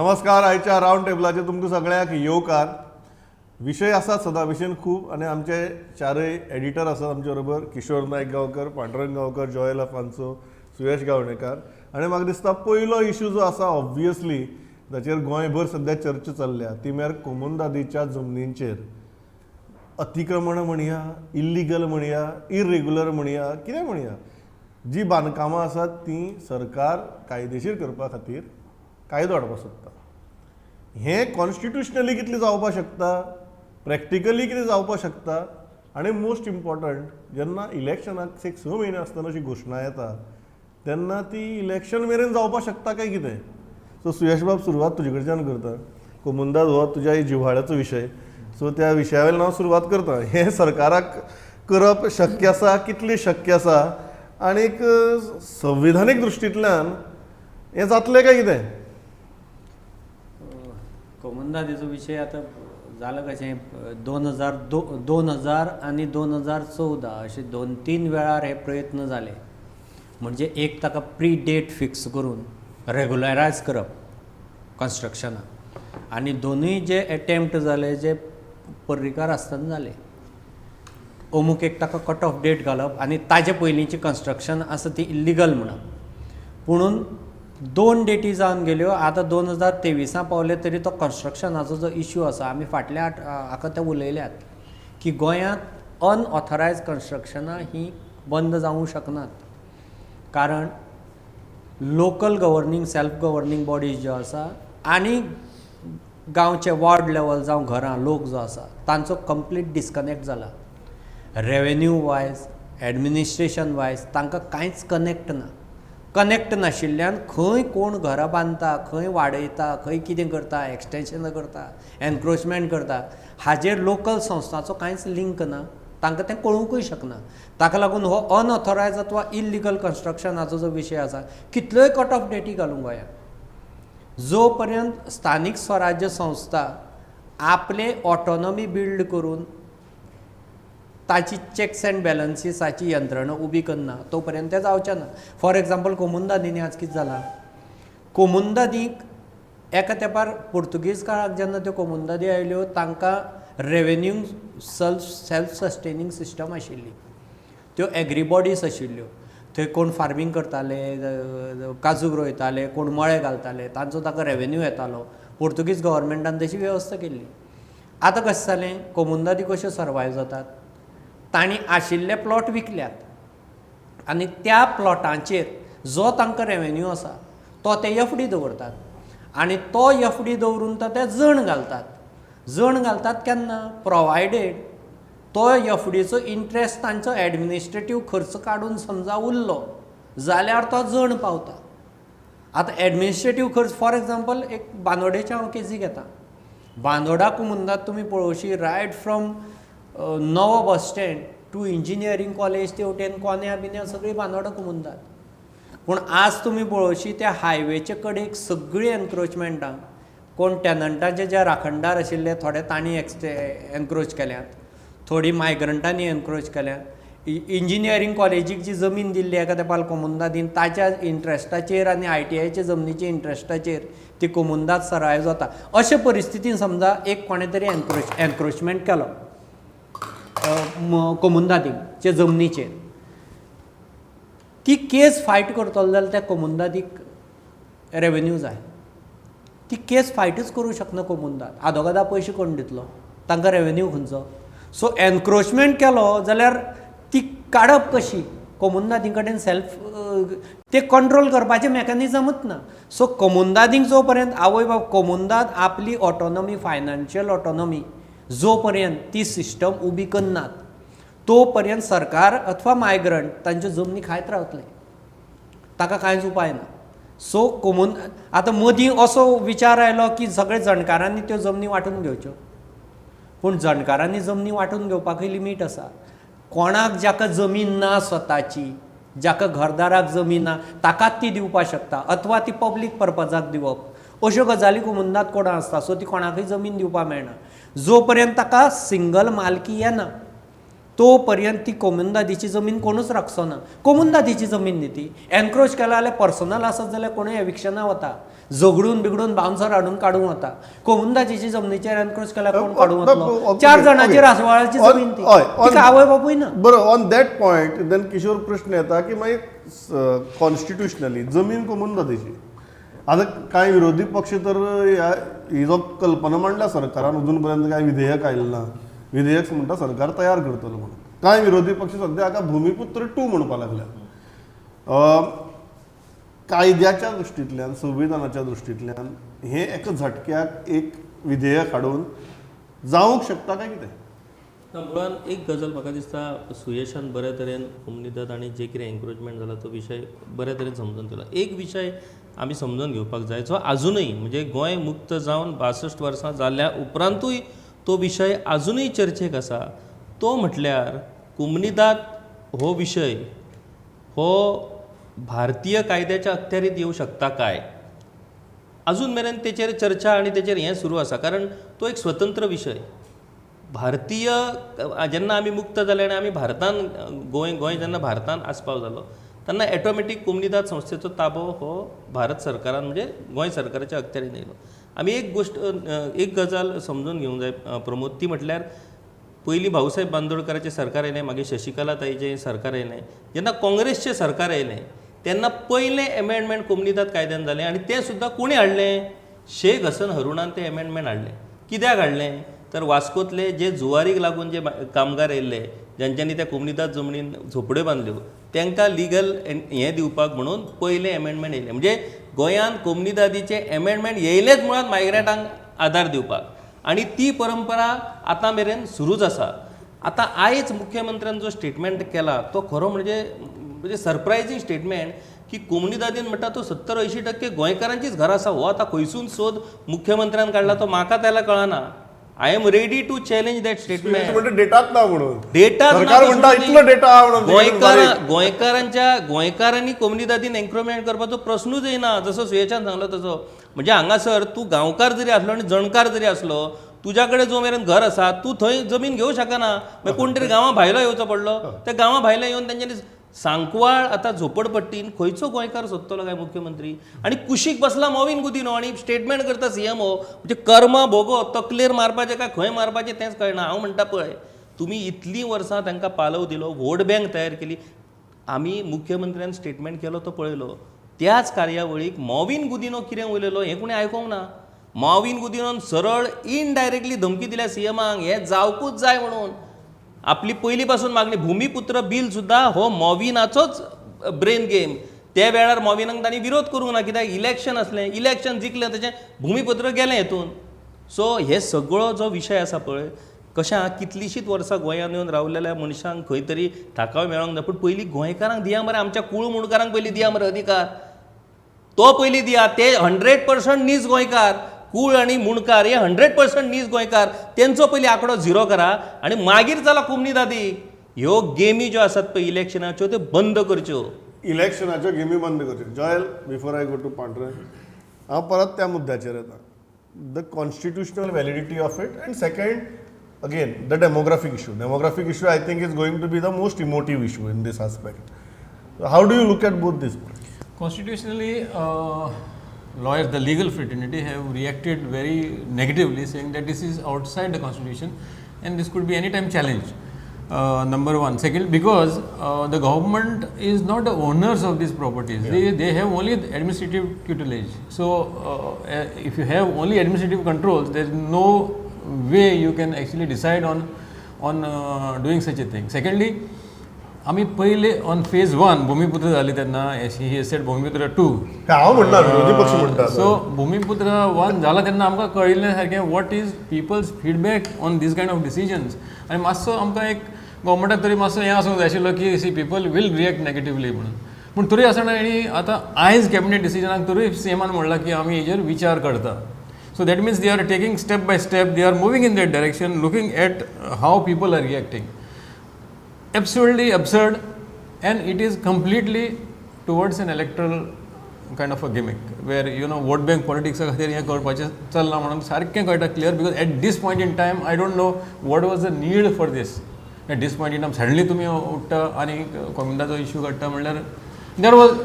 नमस्कार. आयच्या रावंड टेबलाचेर तुमकां सगळ्यांक येवकार. विशय आसात सदां भशेन खूब आनी आमचे चारय एडिटर आसात आमचे बरोबर, किशोर नायक गांवकर, पांडुरंग गांवकर, जॉयल अफान्सो, सुयश गावणेकार. आनी म्हाका दिसता पयलो इशू जो आसा, ऑब्वियसली जाचेर गोंयभर सद्या चर्चा चल्ल्या, ती म्हळ्यार कोमुंदादीच्या जमनींचेर अतिक्रमण म्हणया, इल्लिगल म्हणया, इरेग्युलर म्हणया, कितें म्हणया, जी बांदकामां आसात ती सरकार कायदेशीर करपा खातीर कायदो हाडपाक सोदता. हें कॉन्स्टिट्युशनली कितलें जावपाक शकता, प्रॅक्टिकली कितें जावपाक शकता आनी मोस्ट इम्पॉर्टंट, जेन्ना इलेक्शनाक एक 6 म्हयने आसतना अशी घोशणा येता तेन्ना ती इलेक्शन मेरेन जावपाक शकता काय कितें? सो सुयश बाब, सुरवात तुजे कडच्यान करता. कोमुंदाद हो तुज्या जिव्हाळ्याचो विशय, सो त्या विशया वयल्यान हांव सुरवात करता. हें सरकाराक करप शक्य आसा, कितलें शक्य आसा आनीक संविधानीक दृश्टींतल्यान हें जातलें काय कितें? कोमुंदादीचो विशय आतां जाला कशें, 2000 आनी 2014 अशे दोन तीन वेळार हे प्रयत्न जाले. म्हणजे एक ताका प्री डेट फिक्स करून रेगुलरायज करप कन्स्ट्रक्शनाक आनी दोनूय जे एटेम्प्ट जाले जे पर्रीकार आसतना जाले. अमूक एक ताका कट ऑफ डेट घालप आनी ताजे पयलींची कन्स्ट्रक्शन आसा ती इल्लिगल म्हणप. पुणून दोन डेटी जावन गेल्यो, आतां 2023आ पावले तरी तो कन्स्ट्रक्शनाचो जो इश्यू आसा, आमी फाटल्या आठ हाका ते उलयल्यात की गोंयांत अनऑथरायज कन्स्ट्रक्शनां ही बंद जावंक शकनात, कारण local governing, self governing bodies ज्यो आसा आनी गांवचे वॉर्ड लेवल जावं घरां लोक जो आसा तांचो कंप्लीट डिस्कनेक्ट जाला. रेवेन्यू वायज, एडमिनिस्ट्रेशन वायज तांकां कांयच कनेक्ट ना. कनेक्ट नाशिल्ल्यान खंय कोण घरां बांदता, खंय वाडयता, खंय कितें करता, एक्सटेंशनां करता, एनक्रोचमेंट करता, हाजेर लोकल संस्थाचो कांयच लिंक ना. तांकां तें कळुंकूय शकना. ताका लागून हो अनऑथरायज अथवा इल्लिगल कन्स्ट्रक्शनाचो जो विशय आसा, कितल्योय कट ऑफ डेटी घालूंक गोंयांत, जो पर्यंत स्थानीक स्वराज्य संस्था आपले ऑटोनॉमी बिल्ड करून ताची चॅक्स अँड बॅलन्सीसाची यंत्रणा उबी करना, तो पर्यंत तें जावचें ना. फॉर एग्जाम्पल, कोमुंदादींनी आज कितें जालां, कोमुंदादीक एका तेंपार पुर्तुगीज काळाक जेन्ना त्यो कोमुंदादी आयल्यो, तांकां revenue self sustaining system आशिल्ली. त्यो एग्री बॉडीज आशिल्ल्यो. थंय कोण फार्मींग करताले, काजूक रोयताले, कोण मळे घालताले, तांचो ताका रेवेन्यू येतालो. पुर्तुगीज गव्हर्मेंटान तशी वेवस्था केल्ली. आतां कशें जालें, कोमुंदादी कश्यो सर्वायव जातात? तांणी आशिल्ले प्लॉट विकल्यात आनी त्या प्लॉटांचेर जो तांकां रेवेन्यू आसा तो ते एफ डी दवरतात आनी तो एफ डी दवरून तो ते जण घालतात. जण घालतात केन्ना? प्रोवायडेड तो एफ डीचो इंट्रस्ट तांचो एडमिनिस्ट्रेटीव खर्च काडून समजा उरलो जाल्यार तो जण पावता. आतां एडमिनिस्ट्रेटीव खर्च, फॉर एग्जाम्पल, एक बांदोडेचे हांव केजी घेता. बांदोडा कुमुंदात तुमी पळोवशी, रायट फ्रॉम नवो bus stand to engineering college तेवटेन कोन्या बिन्या सगळी बांदोडा कुमुंदात. पूण आज तुमी पळोवशी, त्या हायवेचे कडेक सगळीं एनक्रोचमेंटां. कोण टेनंटाचे जे राखणदार आशिल्ले थोडे, तांणी एनक्रोच केल्यात, थोडीं मायग्रंटांनी एनक्रोच केल्यात. इंजिनियरींग कॉलेजीक जी जमीन दिल्ली एका तेंपार कोमुंदादीन, ताच्या इंट्रस्टाचेर आनी आयटीआयच्या जमनीच्या इंट्रस्टाचेर ती कोमुंदाद सर्वायव जाता. अशे परिस्थितीन समजा एक कोणें तरी एनक्रोचमेंट केलो कोमुंदादीचे जमनीचेर, ती केस फायट करतलो जाल्यार त्या कोमुंदादीक रेवेन्यू जाय. ती केस फायटूच करूंक शकना कोमुंदाद. आदोगादा पयशे कोण दितलो तांकां? रेवेन्यू खंयचो? सो एनक्रोचमेंट केलो जाल्यार ती काडप कशी? कोमुंदादी कडेन सेल्फ ते कंट्रोल करपाचें मॅकॅनिजमूच ना. सो कोमुंदादींक जो पर्यंत आवय बाप कोमुंदाद आपली ऑटोनॉमी, फायनान्शियल ऑटोनॉमी जो पर्यंत ती सिस्टम उबी करनात, तो पर्यंत सरकार अथवा मायग्रंट तांच्यो जमनी खायत रावतले. ताका कांयच उपाय ना. सो कोमून आतां मदीं असो विचार आयलो की सगळे जणकारांनी त्यो जमनी वांटून घेवच्यो. पूण जणकारांनी जमनी वांटून घेवपाकय लिमीट आसा. कोणाक जाका जमीन ना स्वताची, जाका घरदाराक जमीन ना, ताकाच ती दिवपाक शकता अथवा ती पब्लीक पर्पजाक दिवप, अश्यो गजाली कोमुंदाद कोडा आसता. सो ती कोणाकय जमीन दिवपाक मेळना जो पर्यंत ताका सिंगल मालकी येना. तो पर्यंत ती कोमुनिदादीची जमीन कोणूच राखचो ना. कोमुनिदादीची जमीन न्ही ती. एनक्रोच केला जाल्यार पर्सनल आसत जाल्यार कोणूय एविक्शना वता, झगडून बिगडून बाउन्सर हाडून काडूंक वता. कोमुनिदादीची जमनीचेर एनक्रोच केल्यार कोण काडूंक वतलो? चार जाणांची रासवळाची जमीन ती, तिका आवय बापूय ना. बरं, on that point then Kishore प्रश्न येता की मागीर कॉन्स्टिट्युशनली जमीन कोमुनिदादीची. आतां कांय विरोधी पक्ष तर ह्या ही जो कल्पना मांडल्या सरकारान, अजून पर्यंत कांय विधेयक आयलें ना. विधेयक म्हणटा सरकार तयार करतलो म्हणून. कांय विरोधी पक्ष सद्या हाका भुमिपुत्र टू म्हणपाक लागल्यात. कायद्याच्या दृश्टींतल्यान, संविधानाच्या दृश्टींतल्यान हें एका झटक्याक एक विधेयक हाडून जावंक शकता काय कितें? ना, मुळान एक गजाल म्हाका दिसता, सुयशान बऱ्या तरेन कोमुनिदाद आनी जे कितें एन्क्रोचमेंट जाला तो विशय बऱ्या तरेन समजून दिलो. एक विशय आमी समजून घेवपाक जाय, जो आजुनूय म्हणजे गोंय मुक्त जावन 62 वर्सां जाल्या उपरांतूय तो विशय आजुनूय चर्चेक आसा. तो म्हटल्यार कोमुनिदाद हो विशय हो भारतीय कायद्याच्या अखत्यारीत येवं शकता काय? अजून मेरेन तेचेर चर्चा आनी तेचेर हें सुरू आसा, कारण तो एक स्वतंत्र विशय. भारतीय जेन्ना आमी मुक्त जाले आनी आमी भारतान गोंय गोंय जेन्ना भारतान आस्पाव जालो तेन्ना एटोमॅटीक कोमुनिदाद संस्थेचो ताबो हो भारत सरकारान म्हणजे गोंय सरकाराच्या अखत्यारीन येयलो. आमी एक गोश्ट, एक गजाल समजून घेवंक जाय प्रमोद, ती म्हटल्यार पयलीं भाऊसाहेब बांदोडकराचें सरकार आयलें, मागीर शशिकला ताईचें सरकार आयलें. जेन्ना काँग्रेसचें सरकार आयलें तेन्ना पयलें एमेंडमेंट कोमुनिदाद कायद्यान जालें आनी तें सुद्दां कोणी हाडलें? शेख हसन हरुणान तें एमेंडमेंट हाडलें. कित्याक हाडलें? तर वास्कोतले जे जुवारीक लागून जे कामगार येयल्ले, ज्यांच्यांनी त्या कोमुनिदाद जमनीन झोपड्यो बांदल्यो, तांकां लिगल हें दिवपाक म्हणून पयलें एमेंडमेंट येयलें. म्हणजे गोंयांत कोमुनिदादीचें एमेंडमेंट येयलेंच मुळांत मायग्रंटांक आदार दिवपाक, आनी ती परंपरा आतां मेरेन सुरूच आसा. आतां आयज मुख्यमंत्र्यान जो स्टेटमेंट केला तो खरो म्हणजे म्हणजे सरप्रायजींग स्टेटमेंट की कोमुनिदादीन म्हणटा तो 70-80% गोंयकारांचीच घरां आसा. हो आतां खंयसून सोद मुख्यमंत्र्यान काडला तो म्हाका त्याला कळना. I am ready to challenge that statement. म्हणटा डेटाच ना म्हणून. डेटा सरकार म्हणटा इतलो डेटा म्हणून. गोंयकारांच्या गोंयकारांनी कोमुनिदादीन एन्क्रोचमेंट करपाचो प्रश्नूच येना, जसो सुयेशान सांगलो तसो. म्हणजे हांगासर तूं गांवकार जरी आसलो आनी जणकार जरी आसलो, तुज्या कडेन जो मेरेन घर आसा तूं थंय जमीन घेवंक शकना. मागीर कोण तरी गांवा भायलो येवचो पडलो. त्या गांवा भायले येवन तेंच्यांनी सांकवाळ आतां झोपडपट्टीन खंयचो गोंयकार सोदतलो काय मुख्यमंत्री? आनी कुशीक बसला मॉवीन गुदिन्हो आनी स्टेटमेंट करता सीएमओ. म्हणजे कर्मा भोगो, तकलेर मारपाचें काय खंय मारपाचें तेंच कळना. हांव म्हणटा पळय, तुमी इतलीं वर्सां तांकां पालव दिलो, वोट बँक तयार केली. आमी मुख्यमंत्र्यान स्टेटमेंट केलो तो पळयलो. त्याच कार्यावळीक मॉवीन गुदिन्हो कितें उलयलो हें कोणें आयकोंक ना. मॉवीन गुदिन्होन सरळ इनडायरेक्टली धमकी दिल्या सीएमाक, हें जावकूच जाय म्हणून. आपली पयलीं पासून मागणी, भुमिपुत्र बील सुद्दां हो मॉविनाचोच ब्रेन गेम. त्या वेळार मॉविनाक तांणी विरोध करूंक ना, कित्याक इलेक्शन आसलें, इलेक्शन जिखलें तशें भुमिपुत्र गेलें हेतून. सो हे सगळो जो विशय आसा पळय, कशें आहा, कितलींशींच वर्सां गोंयांत येवन रावलेल्या मनशांक खंय तरी थाकाय मेळोंक जाय, पूण पयलीं गोंयकारांक दिया मरे, आमच्या कूळ मुणकारांक पयलीं दिया मरे अधिकार, तो पयलीं दिया. ते 100% नीज गोंयकार, कूळ आनी मुणकार हे 100% नीज गोंयकार, तेंचो पयलीं आंकडो झिरो करा आनी मागीर चला कोमुनिदादी. ह्यो गेमी ज्यो आसात पळय इलेक्शनाच्यो त्यो बंद करच्यो. इलेक्शनाच्यो गेमी बंद करच्यो. Joel, before I go to Pandurang, हांव परत त्या मुद्द्याचेर येता, the constitutional validity of it, and second, again the demographic issue. Demographic issue, I think, is going to be the most emotive issue in this aspect. How do you look at both this? Constitutionally, lawyers, the legal fraternity have reacted very negatively, saying that this is outside the constitution and this could be anytime challenged. Number one. Second, because the government is not the owners of these properties. They have only the administrative tutelage. So, if you have only administrative controls, there is no way you can actually decide on doing such a thing. Secondly, आमी पयले on phase one Bhumiputra जाली तेन्ना, he said Bhumiputra to. हांव म्हणना, विरोधी पक्ष म्हणटा. So Bhumiputra one जाला तेन्ना आमकां कळिल्लें सारकें what is people's feedback on this kind of decisions, आनी मातसो आमकां एक गव्हर्मेंटाक तरी मातसो हें आसूंक जाय आशिल्लो की see, people will react negatively म्हणून. पूण तरी आसतना हेणी आतां आयज कॅबिनेट डिसिजनाक तरूय सीएमान म्हणलां की आमी हेजेर विचार करता. So that means they are taking step by step, they are moving in that direction, looking at how people are reacting. Absolutely absurd, and it is completely towards an electoral kind of a gimmick where vote bank politics खातीर हें करपाचें चल्लां म्हणून सारकें कळटा clear, because at this point in time I don't know what was the need for this. At this point in time suddenly तुमी उठ्ठा आनी कोमुनिदादचो issue काडटा म्हणल्यार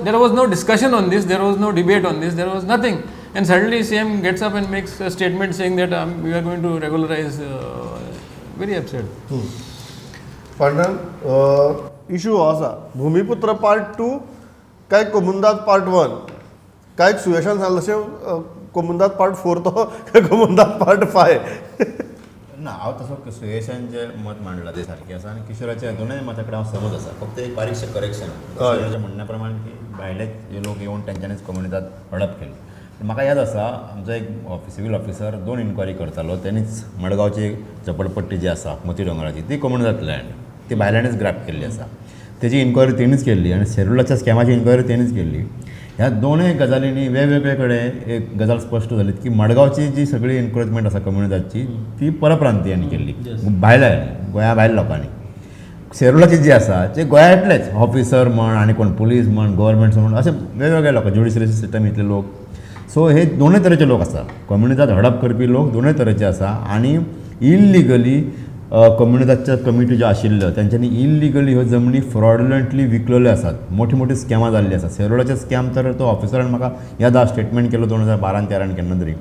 there was no discussion on this, there was no debate on this, there was nothing, and suddenly CM gets up and makes a statement saying that we are going to regularize. Very upset. Pandurang, issue हो आसा, Bhumiputra part two काय कोमुंदाद part one काय? सुयेशान सांगलें तशें कोमुंदाद part four तो काय कोमुंदाद part five? ना, हांव तसो सुयेशान जें मत मांडलां तें सारकें आसा आनी किशोराच्या दोनूय मता कडेन हांव सहमत आसा. फक्त एक बारीकशें करेक्शन, किशोराच्या म्हणण्या प्रमाण की भायले जे लोक येवन तेंच्यांनीच कोमुनिदाद हडप केली. म्हाका याद आसा, आमचो एक सिवील ऑफिसर दोन इन्क्वायरी करतालो. तेणीच मडगांवची झपडपट्टी जी आसा मोती दोंगराची, ती कोमुनिदाद लँड, ती भायल्यांनीच ग्रॅब केल्ली आसा. तेजी इन्क्वायरी तेणीच केल्ली आनी सेरुलाच्या स्कॅमाची इन्क्वायरी तेणीच केल्ली. ह्या दोनूय गजालींनी वेगवेगळे कडेन एक गजाल स्पश्ट जाली की मडगांवची जी सगळी एन्क्रोचमेंट आसा कोमुनिदादची, ती परप्रांतियांनी केल्ली, भायल्या, गोंया भायल्या लोकांनी. सेरुलाची जी आसा ते गोंयांतलेच ऑफिसर म्हण आनी कोण पुलीस म्हण, गव्हर्मेंट म्हण, अशे वेगवेगळे लोक, ज्युडिशरी सिस्टम इतले लोक. सो हे दोनूय तरेचे लोक आसा. कोमुनिदाद हडप करपी लोक दोनूय तरेचे आसा आनी इल्लिगली कोमुनिदादच्या कमिटी ज्यो आशिल्ल्यो तेंच्यांनी इल्लिगली ह्यो जमनी फ्रॉडलंटली विकलेल्यो आसात. मोठी मोठी स्कॅमां जाल्लीं आसात. सेरुलाचे स्कॅम तर तो ऑफिसरान, म्हाका याद आसा, स्टेटमेंट केलो 2012 13न केन्ना तरी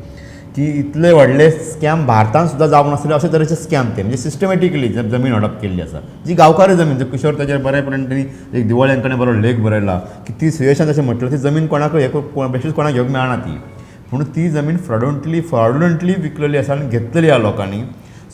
की इतले व्हडले स्कॅम भारतान सुद्दां जावंक नासले अशे तरेचे स्कॅम ते, म्हणजे सिस्टमॅटिकली जमीन हडप केल्ली आसा, जी गांवकारी जमीन. जो किशोर ताजेर बरेपणान तेणी एक दिवळ्यांकडेन बरो लेख बरयला की ती सुयेशान तशें म्हटलें, ती जमीन कोणाकूय हे बेश्टीच कोणाक घेवंक मेळना ती, पूण ती जमीन फ्रॉडलंटली विकलेली आसा आनी घेतलेली आसा लोकांनी.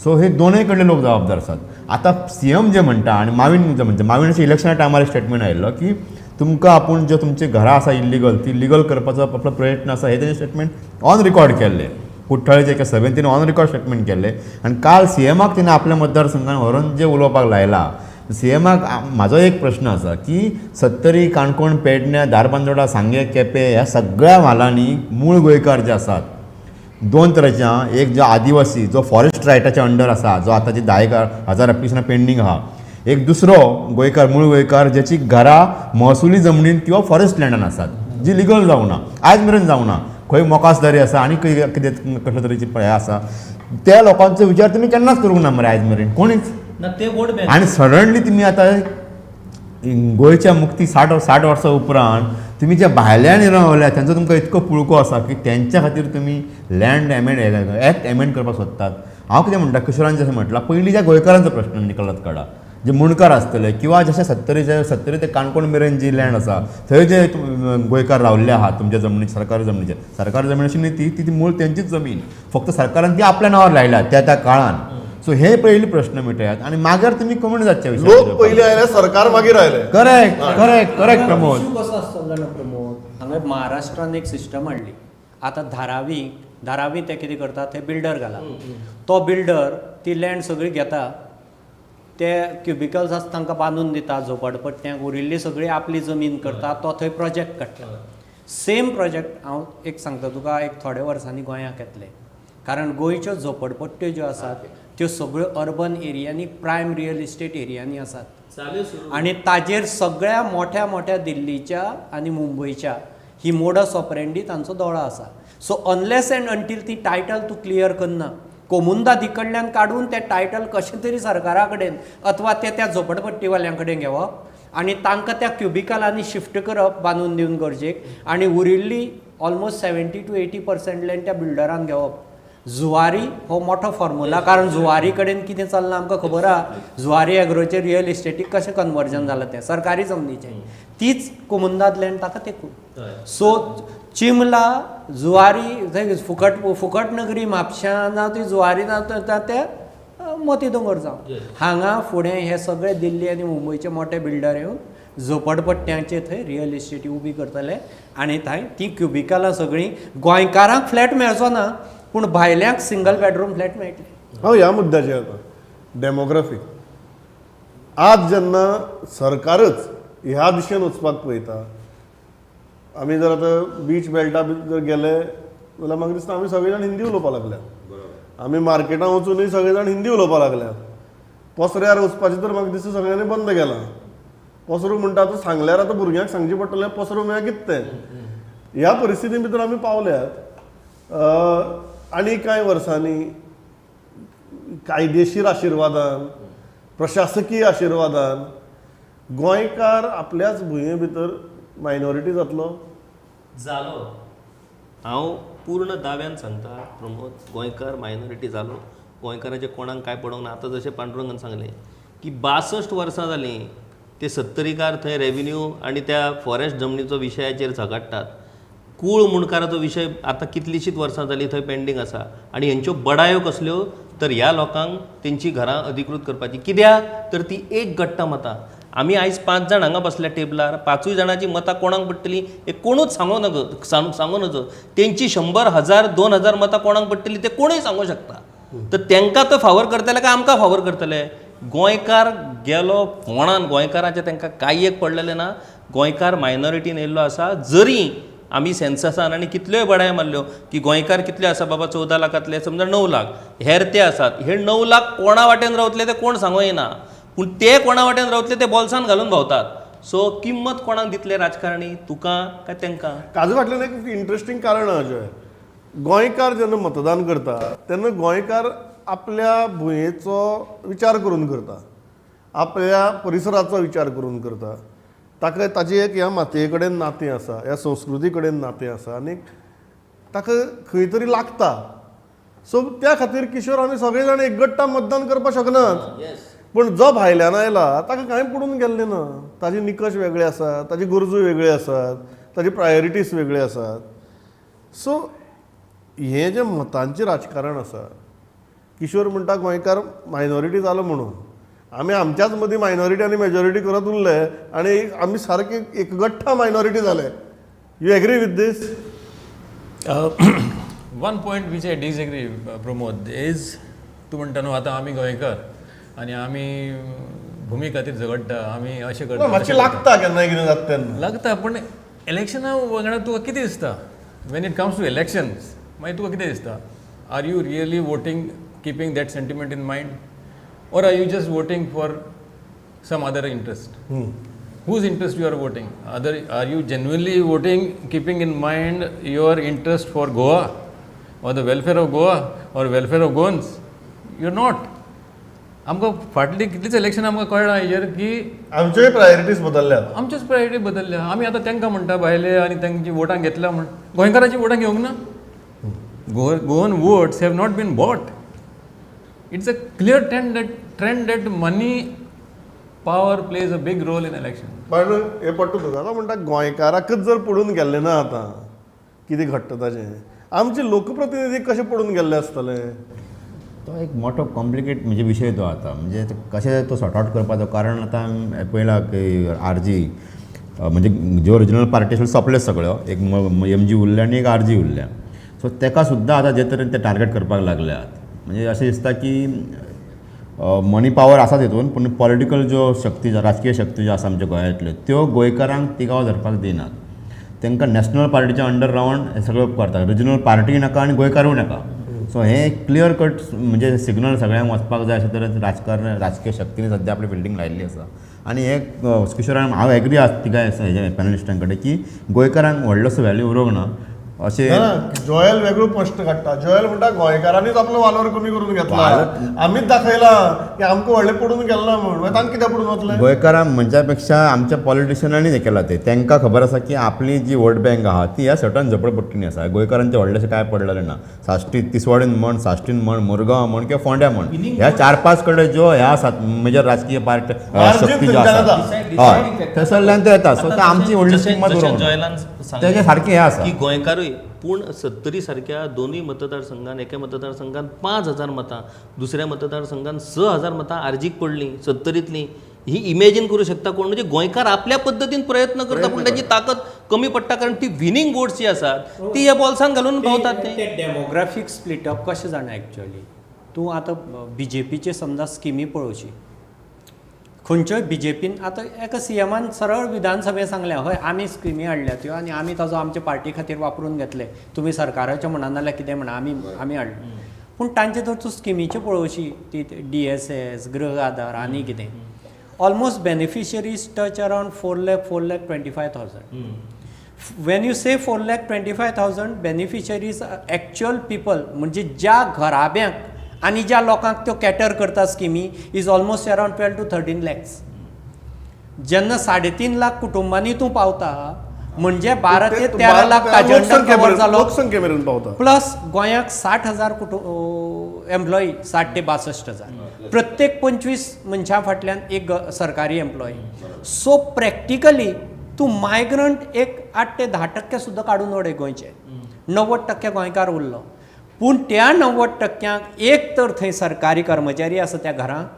सो हे दोनूय कडले लोक जबाबदार आसात. आतां सीएम जे म्हणटा आनी मावीन जे म्हणटा, माविनाच्या इलेक्शना टायमार एक स्टेटमेंट आयिल्लो की तुमकां आपूण ज्यो तुमची घरां आसा इल्लिगल, ती लिगल करपाचो आपलो प्रयत्न आसा. हे तेणें स्टेटमेंट ऑन रिकॉर्ड केल्लें. कुठ्ठाळेच्या एका सभेन तेणें ऑन रिकॉर्ड स्टेटमेंट केल्लें आनी काल सीएमाक तेणें आपल्या मतदारसंघान व्हरून जें उलोवपाक लायलां, सीएमाक म्हाजो एक प्रश्न आसा की सत्तरी, काणकोण, पेडण्यां, धारबांदोडा, सांगें, केपें ह्या सगळ्या म्हालांनी मूळ गोंयकार जे आसात, दोन तरेचे आं. एक जो आदिवासी, जो फॉरेस्ट रायटाच्या अंडर आसा, जो आतांची 10,000 एप्लिकेशनां पेंडींग आहा. एक दुसरो गोंयकार, मूळ गोंयकार, ज्याची घरां महसुली जमनीन किंवा फॉरेस्ट लँडान आसात, जी लिगल जावना, आयज मेरेन जावना, खंय मोकासदारी आसा आनी खंय कितें कसले तरेची हें आसा, त्या लोकांचो विचार तुमी केन्नाच करूंक ना मरे आयज मेरेन कोणीच. ना, ते वोट बँक. आनी सडनली तुमी आतां गोंयच्या मुक्ती 60 वर्सां उपरांत तुमी जे भायल्यान रावल्या तेंचो तुमकां इतको पुळको आसा की तेंच्या खातीर तुमी लँड एमेंड एक्ट एमेंड करपाक सोदतात. हांव कितें म्हणटा, किशोरान जशें म्हटलां, पयलीं ज्या गोंयकारांचो प्रश्न निकालात काडा, जे मुंडकार आसतले किंवा जशे सत्तरीचे, सत्तरी ते काणकोण मेरेन जी लँड आसा, थंय जे गोंयकार रावल्ले आहात तुमच्या जमनी, सरकारी जमनीचेर, सरकारी जमीन अशी न्ही ती, ती ती मूळ तेंचीच जमीन, फक्त सरकारान ती आपल्या नांवार लायल्या त्या त्या काळान. सो हे पयलीं प्रश्न मिटयात आनी मागीर तुमी कोमुनिदादच्या लोक पयलीं आयले, सरकार मागीर आयले. Correct correct correct Pramod. Issue कसो आसतलो जाणा प्रमोद, हांगा महाराष्ट्रान एक सिस्टम हाडली. आतां धारावी, धारावी ते कितें करतात, ते बिल्डर घाला. तो बिल्डर ती लँड सगळी घेता, ते क्युबिकल्स आसा तांकां बांदून दिता झोपडपट्ट्यांक, उरिल्ली सगळी आपली जमीन करता, तो थंय प्रोजेक्ट काडटा. सेम प्रोजेक्ट, हांव एक सांगता तुका, एक थोड्या वर्सांनी गोंयाक येतले, कारण गोंयच्यो झोपडपट्ट्यो ज्यो आसात त्यो सगळ्यो अर्बन एरियांनी, प्रायम रियल इस्टेट एरियांनी आसात. चालू सुरू. आणि ताजेर सगळ्या मोठ्या मोठ्या दिल्लीच्या आनी मुंबयच्या ही मोडस ऑपरेंडी तांचो दोळो आसा. सो अनलेस अँड अंटील ती टायटल तूं क्लियर करना, कोमुंदादी कडल्यान काडून तें टायटल कशें तरी सरकारा कडेन अथवा ते त्या झोपडपट्टीवाल्यां कडेन घेवप आनी तांकां त्या क्युबिकलांनी शिफ्ट करप बांदून दिवन गरजेक, आनी उरिल्ली almost 70 to 80% land त्या बिल्डरान घेवप. जुवारी हो मोठो फॉर्मुला, कारण जुवारी कडेन कितें चल्लां आमकां खबर आहा. जुवारी एग्रोचेर रियल इस्टेटीक कशें कन्वर्जन जालां तें सरकारी जमनीचें, तीच कोमुंदाद लँड ताका तेकून. सो चिमला, जुवारी थंय फुकट फुकट नगरी म्हापश्यां जावं ती जुवारी जावं ते मोती दोंगर जावं, हांगा फुडें हे सगळे दिल्ली आनी मुंबयचे मोठे बिल्डर येवन झोपडपट्ट्यांचे थंय रियल इस्टेटी उबी करतले आनी थंय ती क्युबिकलां सगळीं, गोंयकारांक फ्लॅट मेळचो ना पूण भायल्यांक सिंगल बेडरूम फ्लॅट मेळटले. हांव ह्या मुद्द्याचेर येता, डेमोग्राफी. आज जेन्ना सरकारच ह्या दिशेन वचपाक पळयता, आमी जर आतां बीच बेल्टा बी जर गेले जाल्यार म्हाका दिसता आमी सगळे जाण हिंदी उलोवपाक लागल्यात. आमी मार्केटान वचुनूय सगळे जाण हिंदी उलोवपाक लागल्यात. पसऱ्यार वचपाचें तर म्हाका दिसता सगळ्यांनी बंद केलां. पसरो म्हणटा, आतां सांगल्यार आतां भुरग्यांक सांगचें पडटलें पसरो म्हळ्यार कितें तें. ह्या परिस्थिती भितर आमी पावल्यात आनी कांय वर्सांनी कायदेशीर आशिर्वादान प्रशासकीय आशिर्वादान गोंयकार आपल्याच भुंये भितर मायनॉरिटी जातलो. जालो. हांव पूर्ण दाव्यान सांगता प्रमोद, गोंयकार मायनॉरिटी जालो. गोंयकाराचें कोणाक कांय पडोंक ना. आतां जशें पांडुरंगान सांगलें की 62 वर्सां जालीं ते सत्तरीकार थंय रेविन्यू आनी त्या फॉरेस्ट जमनीचो विशयाचेर झगडटात. कूळ मुंडकाराचो विशय आतां कितलींशींच वर्सां जालीं थंय पेंडींग आसा आनी हेंच्यो बडायो कसल्यो तर ह्या लोकांक तेंची घरां अधिकृत करपाची. कित्याक तर ती एक गट्टा मतां. आमी आयज 5 जाण हांगा बसल्या टेबलार, 5ूय जाणांची मतां कोणाक पडटलीं हें कोणूच सांगू नजो, सांगू नजो. तेंची 100, 1000, 2000 मतां कोणाक पडटलीं तें कोणूय सांगूंक शकता. तर तेंकां तो फावर करतले काय आमकां फावर करतले? गोंयकार गेलो फोणान, गोंयकाराचें तेंकां कांय एक पडलेलें ना. गोंयकार मायनॉरिटीन येयल्लो आसा. जरी आमी सेन्ससान आनी कितल्योय बडाय मारल्यो की गोंयकार कितले आसा बाबा, 14 लाखांतले समजा 9 लाख हेर ते आसात, हे 9 लाख कोणा वाटेन रावतले ते कोण सांगू येना, पूण ते कोणा वाटेन रावतले ते बोल्सान घालून भोंवतात. सो किंमत कोणाक दितले राजकारणी, तुका काय तेंकां? काजू फाटल्यान एक इंट्रस्टींग कारण आहा जॉय. गोंयकार जेन्ना मतदान करता तेन्ना गोंयकार आपल्या भुंयेचो विचार करून करता, आपल्या परिसराचो विचार करून करता. ताका ताजी एक ह्या मातये कडेन नातें आसा, ह्या संस्कृती कडेन नातें आसा आनी ताका खंय तरी लागता. सो त्या खातीर किशोर आमी सगळे जाण एकगट्टा मतदान करपाक शकनात. पूण जो भायल्यान आयला ताका कांय पडून गेल्लें ना. ताजे निकश वेगळे आसात, ताजी गरजो वेगळे आसात, ताजी प्रायोरिटीज वेगळे आसात. सो हें जें मतांचें राजकारण आसा, किशोर म्हणटा गोंयकार मायनॉरिटी जालो म्हणून आमी आमच्याच मदीं मायनॉरिटी आनी मेजॉरिटी करत उरले आनी आमी सारके एकगट्ठा मायनॉरिटी जाले. You agree with this? One point which I disagree, Pramod, is तूं म्हणटा न्हू आतां आमी गोंयकार आनी आमी भुमी खातीर झगडटा, आमी अशें करता, मातशें लागता केन्नाय कितें जाता तेन्ना. लागता, पूण इलेक्शना वांगडा तुका कितें दिसता? When it comes to elections मागीर तुका कितें दिसता? Are you really voting keeping that sentiment in mind, or are you just voting for some other interest? Whose interest you are voting? Other, are you genuinely voting keeping in mind your interest for Goa or the welfare of Goa or welfare of Goans? You're not. आमकां फाटलीं कितलींच election आमकां कळ्ळां हेजेर की आमच्योय priorities बदलल्यात. आमच्योच priority बदलल्या. आमी आतां तांकां म्हणटा भायले आनी तांची वोटां घेतल्या म्हण, गोंयकारांची वोटां घेवंक ना. Goan votes have not been bought. It's a clear trend that money power plays a big role in election. पण हें पडटा तुका. तो म्हणटा गोंयकाराकच जर पडून गेल्लें ना आतां कितें घडटा ताजें, आमचे लोकप्रतिनिधी कशें पडून गेल्ले आसतले? तो एक मोठो कॉम्प्लिकेट म्हणजे विशय तो आतां, म्हणजे ते कशें तो सॉर्ट आवट करपाचो. कारण आतां पळयला की आर जी, म्हणजे ज्यो रिजनल पार्टी आशिल्ल्यो सोंपल्यो सगळ्यो, एक एम जी उरल्या आनी एक आर जी उरल्या. सो तेका सुद्दां आतां जे तरेन ते टार्गेट करपाक लागल्यात, म्हणजे अशें दिसता की मनी पावर आसा तितून, पूण पॉलिटिकल ज्यो शक्ती, राजकीय शक्ती ज्यो आसा आमच्या गोंयांतल्यो, त्यो गोंयकारांक तिगाव धरपाक दिनात. तांकां नॅशनल पार्टीच्या अंडर रावन हें सगळें करता. रिजनल पार्टी नाका आनी गोंयकारूय नाका. सो हें क्लियर कट म्हणजे सिग्नल सगळ्यांक वचपाक जाय अशें तरेन राजकारण, राजकीय शक्तींनी सद्या आपली फिल्डींग लायिल्ली आसा. आनी हे किशोरान हांव एग्री आसा तिगाय हेजे पॅनलिस्टां कडेन की गोंयकारांक व्हडलोसो व्हॅल्यू उरूंक ना अशें. ना, जोयल वेगळो प्रश्न काडटा. जोयल म्हणटा गोंयकारांनीच आपलो वालोर कमी करून घेतला, आमीच दाखयला की आमकां व्हडलें पडून गेलें ना म्हूण. मागीर तांकां कित्याक पडून वतलें? गोंयकारांक म्हणच्या पेक्षा आमच्या पॉलिटिशनांनी हें केलां तें. तांकां खबर आसा की आपली जी वोट बँक आहा ती ह्या सर्टन झोपडपट्टींनी आसा. गोंयकारांचें व्हडलेंशें कांय पडलेलें ना. साश्टी, तिसवाडीन म्हण, साश्टीन म्हण, मुरगांव म्हण किंवा फोंड्या म्हण, ह्या 4-5 कडेन ज्यो ह्या आसात मेजर राजकीय पार्ट Margin शक्ती ज्यो थंयच्यान आसा, हय, थंयसरल्यान ते येता. सो ते आमची व्हडली किंमत जशें उरोंक ना. जॉयलान सांगलें तेजें सारकें हें आसा की गोंयकारूय पूण सत्तरी सारक्या दोनूय मतदारसंघान, एका मतदारसंघान 5000 मतां, दुसऱ्या मतदारसंघान 6000 मतां आरजीक पडलीं सत्तरींतलीं. ही इमेजीन करूं शकता कोण? म्हणजे गोंयकार आपल्या पद्दतीन प्रयत्न करता, पूण ताची ताकद कमी पडटा, कारण ती विनींग वोट्स जी आसात ती ह्या बॉल्सान घालून भोंवतात ते. ते डेमोग्राफीक स्प्लिटअप कशें जाणा एक्चुअली तूं आतां बीजेपीचे समजा स्किमी पळोवची खंयच्योय. बीजेपीन आतां एका सीएमान सरळ विधानसभेत सांगलें, हय आमी स्किमी हाडल्या त्यो आनी आमी ताजो आमच्या पार्टी खातीर वापरून घेतले, तुमी सरकाराचें म्हणा नाल्यार कितें म्हणा, आमी आमी हाडले. पूण तांचे जर तूं स्किमीच्यो पळोवशी ती डीएसएस, गृह आधार आनी कितें, almost beneficiaries touch around 4 lakh, 4,25,000. When you say 4,25,000 beneficiaries, actual people म्हणजे ज्या घराब्यांक आनी ज्या लोकांक त्यो कॅटर करता स्किमी is almost around 12 to 13 lakhs. जेन्ना 3.5 लाख कुटुंबांनी तूं पावता, म्हणजे 12 ते 13 लाख ताजे अंडर कवर जालो. लोकसंख्ये मेरेन पावता. प्लस गोंयाक 60,000 कुटुंब एम्प्लॉई, 60 ते 62 हजार, प्रत्येक 25 मनशां फाटल्यान एक सरकारी एम्प्लॉई. सो प्रॅक्टिकली तूं मायग्रंट एक 8 ते 10% सुद्दां काडून उडय, गोंयचे 90% गोंयकार उरलो. पूण त्या 90 टक्क्यांक एक तर थंय सरकारी कर्मचारी आसा त्या घरांक,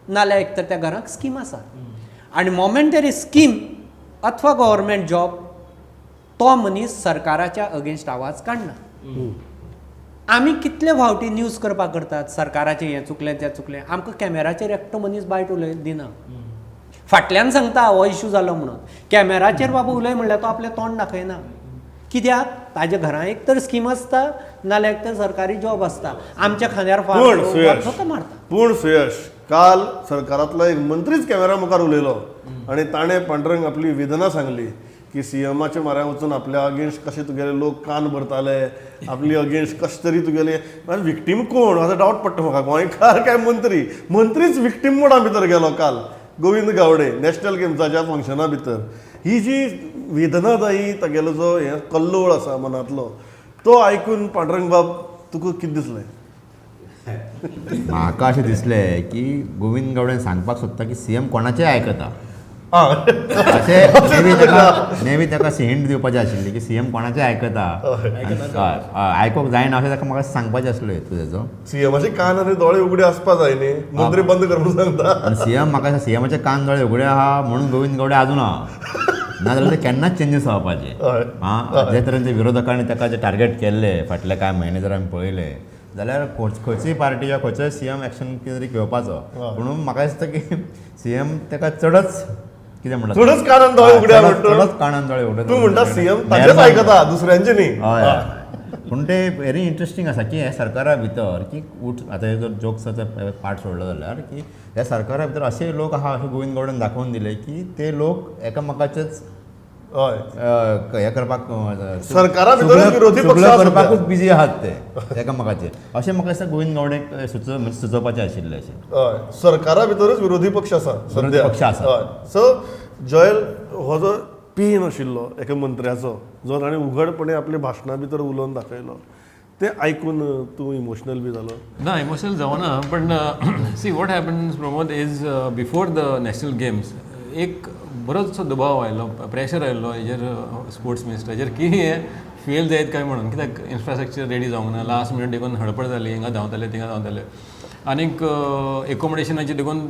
नाल्यार एक तर त्या घरांक स्कीम आसा. आनी मोमेंटरी स्कीम अथवा गव्हर्मेंट जॉब, तो मनीस सरकाराच्या अगेन्स्ट आवाज काडना. आमी कितले फावटी न्यूज करपाक करतात, सरकाराचें हें चुकलें, तें चुकलें, आमकां कॅमेराचेर एकटो मनीस बायट उलय दिना. फाटल्यान सांगता हो इशू जालो म्हणून. कॅमेराचेर बाबा उलय म्हणल्यार तो आपलें तोंड दाखयना. कित्याक? ताज्या घरां एक तर स्कीम आसता, नाल्यार एक तर सरकारी जॉब आसता. आमच्या खांद्यार पूण सुयश, स्वता मारता. पूण सुयश, काल सरकारांतलो एक मंत्रीच कॅमेरा मुखार उलयलो आनी ताणें, पांडुरंग, आपली वेदना सांगली की सीएमाच्या माऱ्या वचून आपल्या अगेन्स्ट कशे तुगेले लोक कान भरताले, आपली अगेन्स्ट कशें तरी तुगेले. विक्टीम कोण असो डावट पडटा म्हाका, गोंयकार काय मंत्री? मंत्रीच विक्टीम मोडा भितर गेलो काल, गोविंद गावडे, नॅशनल गेम्साच्या फंक्शना भितर. ही जी वेदनादायी तागेलो जो हे कल्लोळ आसा मनांतलो, तो आयकून पांडुरंग बाब तुका कितें दिसलें? म्हाका अशें दिसलें की गोविंद गावडेन सांगपाक सोदता की सीएम कोणाचेय आयकता अशें. मे बी ताका हिंट दिवपाचें आशिल्ली की सीएम कोणाचें आयकता आनी हय, हय, आयकूंक जायना अशें ताका म्हाका सांगपाचें आसलें हेतू तेजो. सीएमाचे कान आनी दोळे उगडे आसपा जाय न्ही, मंत्री बंद कर म्हणून सांगता. आनी सीएम, म्हाका सीएमाचे कान दोळे उगडे आहा म्हणून गोविंद गावडे अजून आहा, नाजाल्यार ते केन्नाच चेंजीस जावपाचे. आं, जे तरेन ते विरोधकांनी ताका जे टार्गेट केल्ले फाटले कांय म्हयने जर आमी पळयले जाल्यार खंयचीय पार्टी वा खंयचोय सीएम एक्शन कितें तरी घेवपाचो. म्हणून म्हाका दिसता की सीएम ताका चडच कितें म्हणटा, चडच कानान दोळे उगडे आहा म्हणटा. चडच कानान दोळे उगडे. तूं म्हणटा सीएम ताचेच आयकता, दुसऱ्यांचे न्ही. हय, पूण ते व्हेरी इंट्रस्टींग आसा की ह्या सरकारा भितर की उठ, आतां जर जोक्साचो पार्ट सोडलो जाल्यार, की ह्या सरकारा भितर अशे लोक आहा अशें गोविंद गावडेन दाखोवन दिले की ते लोक एकामेकाचेच हें करपाक सरकारा भितरूच विरोधी पक्ष चुगल्यो आसा. करपाकूच बिजी आहात ते एकामेकाचेर, अशें म्हाका दिसता गोविंद गावडेक म्हणजे सुचोवपाचें आशिल्लें अशें. हय, सरकारा भितरूच विरोधी पक्ष आसा. विरोधी सध्या पक्ष आसा. हय. सो जॉयल, हो जो पेन आशिल्लो एका मंत्र्याचो, जो ताणें उघडपणे आपल्या भाशणा भितर उलोवन दाखयलो, तें आयकून तूं इमोशनल बी जालो? ना, इमोशनल जावना, पण see, what happens, Pramod, is before the national games एक बरोचसो दबाव आयलो, प्रेशर आयलो हेजेर, स्पोर्ट्स मिनिस्टराचेर, की हे फेल जायत काय म्हणून. कित्याक इन्फ्रास्ट्रक्चर रेडी जावंक ना, लास्ट मिनट देखून हडपड जाली, हिंगा धांवताले, थिंगा धांवताले, आनीक एकोमोडेशनाची देखून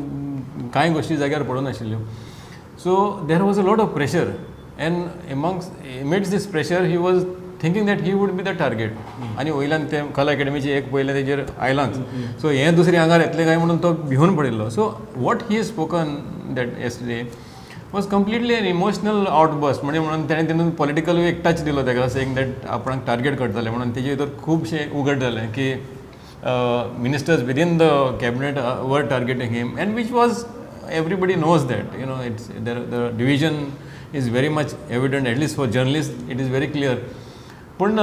कांय गोश्टी जाग्यार पडून आशिल्ल्यो. So there was a lot of pressure, and amongst amidst this pressure he was thinking that he would be the target. आनी वयल्यान ते कला अकॅडमीचे एक पयलें तेजेर आयलांच, सो हें दुसरें आंगार येतलें काय म्हणून तो भिवन पडिल्लो. So what he spoken that yesterday was completely an emotional outburst. म्हणजे म्हणून तेणें तितून पॉलिटिकल एक टच दिलो ताका, सेईंग that आपणाक टार्गेट करतले म्हणून. तेजे भितर खुबशें उगड जालें की ministers within the cabinet were targeting him, and which was, everybody knows that it's there, the division is very much evident. At least for journalists it is very clear. पण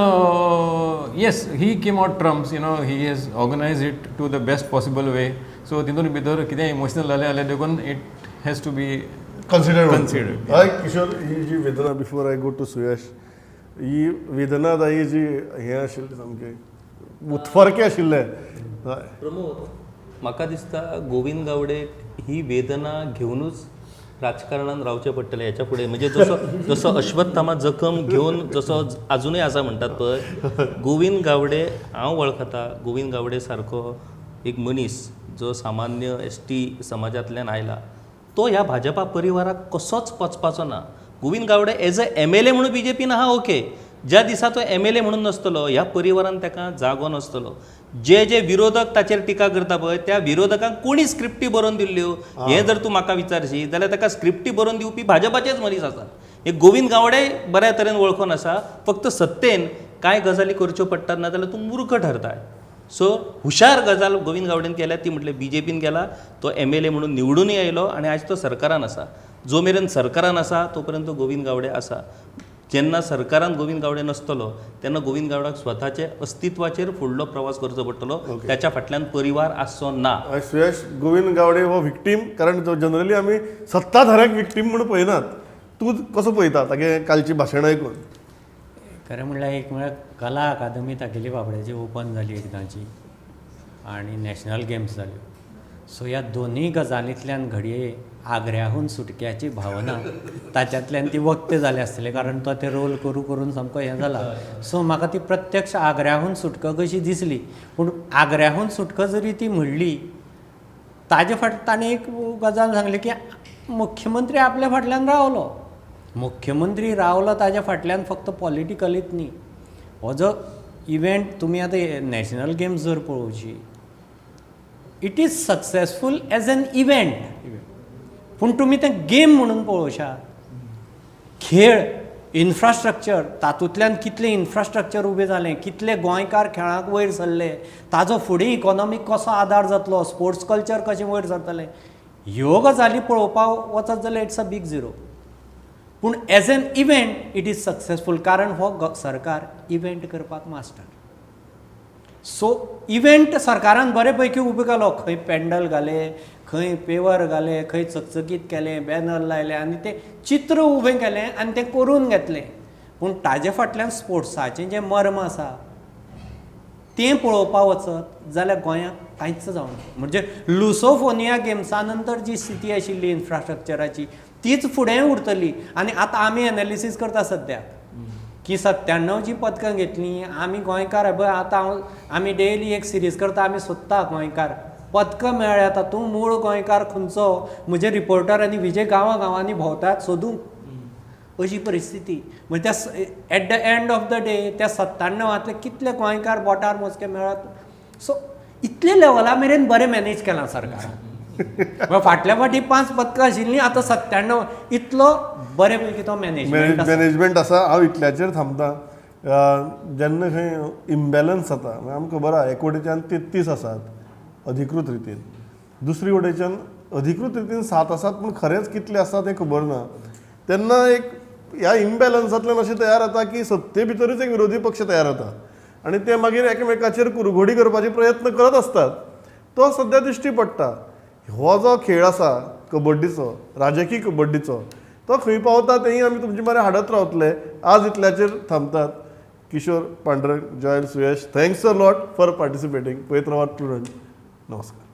yes, he came out trumps. He has organized it to the best possible way. So तितून भितर कितें emotional जालें जाल्यार देखून it has to be consider Considered. हय किशोर, ही जी वेदना, before I go to Suyash, ही वेदनादायी जी हें आशिल्लें, सामकें उत्फर्कें आशिल्लें, हय. प्रमोद, म्हाका दिसता गोविंद गावडे ही वेदना घेवनूच राजकारणान रावचें पडटलें हेच्या फुडें. म्हणजे जसो जसो अश्वत्थामा जखम घेवन जसो आजुनूय आसा म्हणटात पळय, गोविंद गावडे हांव वळखता. गोविंद गावडे सारको एक मनीस जो सामान्य एसटी समाजांतल्यान आयला, तो ह्या भाजपा परिवाराक कसोच पचपाचो ना. Govind Gawde as a MLA म्हणून बीजेपीन आहा, ओके. ज्या दिसा तो एमएलए म्हणून नासतलो, ह्या परिवारान ताका जागो नासतलो. जे जे विरोधक ताचेर टिका करता पळय, त्या विरोधकांक कोणी स्क्रिप्टी बरोवन दिल्ल्यो हें जर तूं म्हाका विचारशी जाल्यार ताका स्क्रिप्टी बरोवन दिवपी भाजपाचेच मनीस आसात. हे गोविंद गावडे बऱ्या तरेन वळखून आसा. फक्त सत्तेन कांय गजाली करच्यो पडटात, ना जाल्यार तूं मूर्ख ठरताय. सो हुशार गजाल गोविंद गावडेन केल्या ती म्हटल्यार बीजेपीन गेला, तो एमएलए म्हणून निवडूनय आयलो आनी आयज तो सरकारान आसा. जो मेरेन सरकारान आसा तो पर्यंत गोविंद गावडे आसा. जेन्ना सरकारान गोविंद गावडे नासतलो तेन्ना गोविंद गावडाक स्वताचे अस्तित्वाचेर फुडलो प्रवास करचो पडटलो. त्याच्या फाटल्यान परिवार आसचो ना. सुयश, गोविंद गावडे हो विक्टीम, कारण जो जनरली आमी सत्ताधाऱ्याक विक्टीम म्हणून पळयनात. तूं कसो पळयता तागे कालची भाशण आयकून? खरें म्हणल्यार एक म्हळ्यार कला अकादमी तागेली बाबड्याची ओपन जाली एकदांची आनी नॅशनल गेम्स जाल्यो. सो ह्या दोनूय गजालींतल्यान घडये आग्र्याहून सुटक्याची भावना ताच्यांतल्यान ती व्यक्त जाली आसतली, कारण तो ते रोल करू करून सामको हें जाला. सो म्हाका ती प्रत्यक्ष आग्र्याहून सुटका कशी दिसली. पूण आग्र्याहून सुटका जरी ती म्हणली, ताजे फाट ताणें एक गजाल सांगली की मुख्यमंत्री आपल्या फाटल्यान रावलो. मुख्यमंत्री रावलो ताज्या फाटल्यान फक्त पॉलिटिकलीच न्ही. हो जो इव्हेंट तुमी आतां नॅशनल गेम्स जर पळोवची, it is successful as an event, पूण तुमी तें गेम म्हणून पळोवशात, खेळ इन्फ्रास्ट्रक्चर, तातूंतल्यान कितलें इन्फ्रास्ट्रक्चर उबें जालें, कितले गोंयकार खेळाक वयर सरले, ताजो फुडें इकॉनॉमीक कसो आदार जातलो, स्पोर्ट्स कल्चर कशें वयर सरतलें, ह्यो गजाली पळोवपाक वचत जाल्यार it's a big zero. पूण as an event it is successful, कारण हो सरकार इव्हेंट करपाक मास्टर. सो इव्हेंट सरकारान बरे पैकी उबो केलो, खंय पेंडल घाले, खंय पेवर घाले, खंय चकचकीत केलें, बॅनर लायले आनी तें चित्र उबें केलें आनी तें करून घेतलें. पूण ताजे फाटल्यान स्पोर्ट्साचें जें मर्म आसा तें पळोवपा वचत जाल्यार गोंयांत कांयच जावना. म्हणजे लुसोफोनिया गेम्सा नंतर जी स्थिती आशिल्ली इन्फ्रास्ट्रक्चराची तीच फुडें उरतली. आनी आतां आमी एनालिसीस करता सद्याक की 97 जी पदकां घेतलीं आमी गोंयकार. पळय आतां हांव आमी डेली एक सिरीज करता, आमी सोदता गोंयकार पदकां मेळ्ळ्या तातूंत मूळ गोंयकार खंयचो. म्हजे रिपोर्टर आनी विजय गांवां गांवांनी भोंवतात सोदूंक. अशी परिस्थिती म्हणजे त्या at the end of the day त्या 97तले कितले गोंयकार बोटार मोजके मेळत. सो इतले लेवला मेरेन बरें मॅनेज केलां सरकारान. म्हळ्यार फाटल्या फावटी 5 पदकां आशिल्लीं, आतां 97, इतलो बरे पैकी तो मॅनेजमेंट आसा. मॅनेजमेंट आसा. हांव इतल्याचेर थांबता. जेन्ना खंय इम्बॅलन्स जाता, म्हळ्यार आमकां खबर आहा, एक वटेच्यान 33 आसात अधिकृत रितीन, दुसरी वटेच्यान अधिकृत रितीन 7 आसात, पूण खरेंच कितले आसात हें खबर ना. तेन्ना एक ह्या इम्बॅलन्सांतल्यान अशें तयार जाता की सत्ते भितरूच एक विरोधी पक्ष तयार जाता आनी ते मागीर एकामेकाचेर कुरघोडी करपाचे प्रयत्न करत आसतात. तो सद्या दिश्टी पडटा. हो जो खेळ आसा कबड्डीचो, राजकीय कबड्डीचो, तो खंय पावता तेंय आमी तुमचे मरे हाडत रावतले. आज इतल्याचेर थांबतात. Kishore, Pandurang, Joel, Suyash, thanks a lot for participating. पळयत रावात प्रुडंट. नमस्कार.